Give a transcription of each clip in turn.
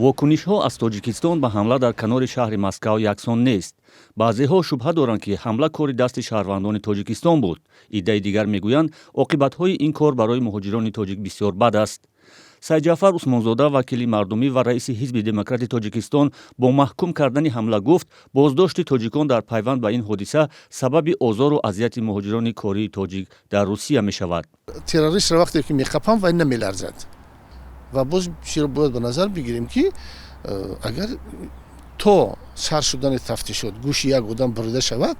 Вокунишҳо аз Тоҷикистон ба ҳамла дар канори шаҳри Москав яксон нест. Баъзеҳо шубҳа доранд, ки ҳамла кори дасти шаҳрвандони Тоҷикистон буд. Иддаи дигар мегӯянд, оқибатҳои ин кор барои муҳоҷирони тоҷик бисёр бад аст. Сайдҷаъфар Усмонзода, вакили мардумӣ ва раиси Ҳизби демократи Тоҷикистон, бо маҳкум кардани ҳамла гуфт, боздошти тоҷикон дар пайванд ба ин ҳодиса сабаби озору азияти муҳоҷирони кории тоҷик дар Русия мешавад. Террористро вақте ки меқапам, вай намеларзад. Ва боз чиро бояд ба назар бигирем, ки агар то сар шудани тафтишот гӯши як одам бурида шавад,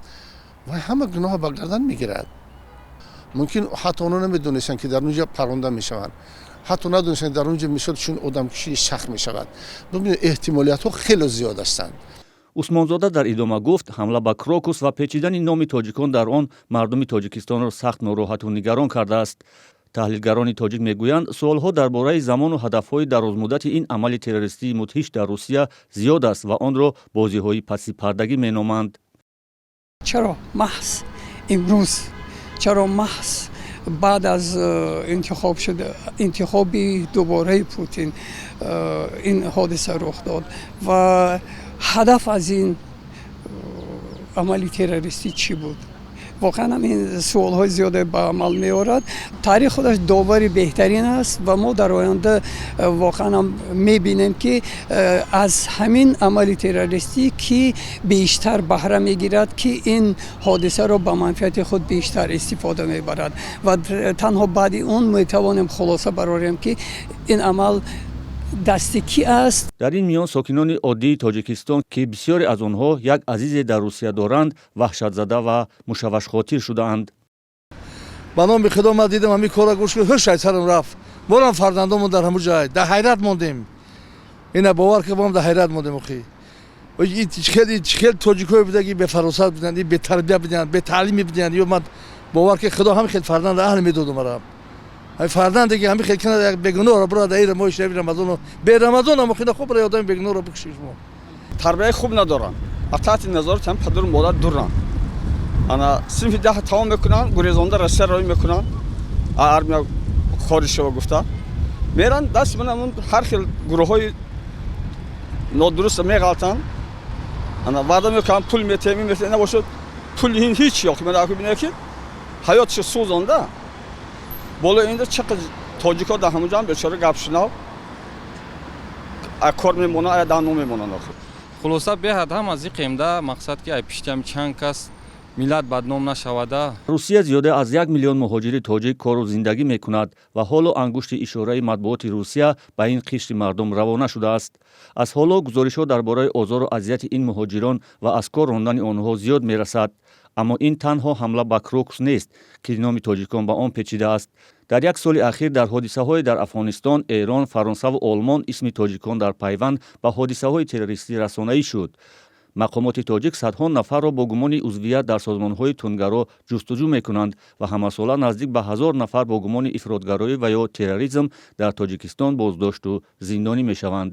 вай ҳама гуноҳро ба гардан мегирад. Мумкин, ҳатто онҳо намедонистанд, ки дар онҷа паронда мешаванд, ҳатто надонистанд, дар онҷа мисол чун одамкушии сахт мешавад. Бибинед, эҳтимолиятҳо хеле зиёд ҳастанд. Усмонзода дар идома гуфт, ҳамла ба Крокус ва печидани номи тоҷикон дар он мардуми Тоҷикистонро сахт нороҳату нигарон кардааст. Таҳлилгарони тоҷик мегӯянд, суолҳо дар бораи замону ҳадафҳои дарозмуддати ин амали террористии мудҳиш дар Русия зиёд аст ва онро бозиҳои пасипардагӣ меноманд. Чаро маҳз имрӯз, чаро маҳз баъд аз интихоб шуда, интихоби дубораи Путин ин ҳодиса рух дод ва ҳадаф аз ин амали террористӣ чӣ буд? Воқеан ҳам ин суолҳои зиёде ба амал меорад. Таърих худаш довари беҳтарин аст ва мо дар оянда воқеан ҳам мебинем, ки аз ҳамин амали террористӣ кӣ бештар баҳра мегирад, ки ин ҳодисаро ба манфиати худ бештар истифода мебарад, ва танҳо баъди он метавонем хулоса барорем, ки ин амал дасти кӣ аст. Дар ин миён сокинони оддии Тоҷикистон, ки бисёре аз онҳо як азизе дар Русия доранд, ваҳшатзада ва мушаввашхотир шудаанд. Ба номи Худо, ман дидам ҳамин корро, гӯш ки ҳуш ай сарам рафт. Борам фарзандомон дар ҳамун ҷай дар ҳайрат мондем. Ина бовар ки бом дар ҳайрат мондем. Охи, хел тоҷикое буда, ки бефаросат буданд, бетарбия буданд, бетаълими буданд. Ё ман бовар ки Худо ҳам хел фарзанд аҳл медоду марам. Ҳами фарзанде ки ҳами хел кина, як бегуноҳро бура дар ира моҳи шарифи Рамазону бе Рамазон ам охина хуб бара одами бегуноҳро бикуши шумо. Тарбияи хуб надоранд, аз таҳти назорати ҳам падару модар дуранд. Ана синфи 10 тамом мекунанд, гурезонда Россия роӣ мекунанд, армия хориҷ шава гуфта меранд. Дасти ман ҳар хел гурӯҳҳои нодуруста меғалтанд. Ана ваъда мекунанд, пул метиҳем, ин метиҳем, набошад, пули ин ҳеч ёқ. Ман бинед, ки ҳаётшо сӯзонда. Болои инда чақад тоҷикҳо дар ҳамон ҷо бечора гапшунав кор мемонанд, ая дар ном мемонанд охир. Хулоса, беҳад ҳам аз иқемда мақсад, ки ай пиштиам чанд кас миллат бадном нашавада. Русия зиёда аз 1 миллион муҳоҷири тоҷик кору зиндагӣ мекунад ва ҳоло ангушти ишораи матбуоти Русия ба ин қишри мардум равона шудааст. Аз ҳоло гузоришҳо дар бораи озору азияти ин муҳоҷирон ва аз кор рондани онҳо зиёд мерасад. Аммо ин танҳо ҳамла ба Крокус нест, ки номи тоҷикон ба он печидааст. Дар як соли ахир дар ҳодисаҳое дар Афғонистон, Эрон, Фаронсаву Олмон исми тоҷикон дар пайванд ба ҳодисаҳои террористӣ расонаӣ шуд. Мақомоти тоҷик садҳо нафарро бо гумони узвият дар созмонҳои тундгаро ҷустуҷӯ мекунанд ва ҳамасола наздик ба 1000 нафар бо гумони ифротгароӣ ва ё терроризм дар Тоҷикистон боздошту зиндонӣ мешаванд.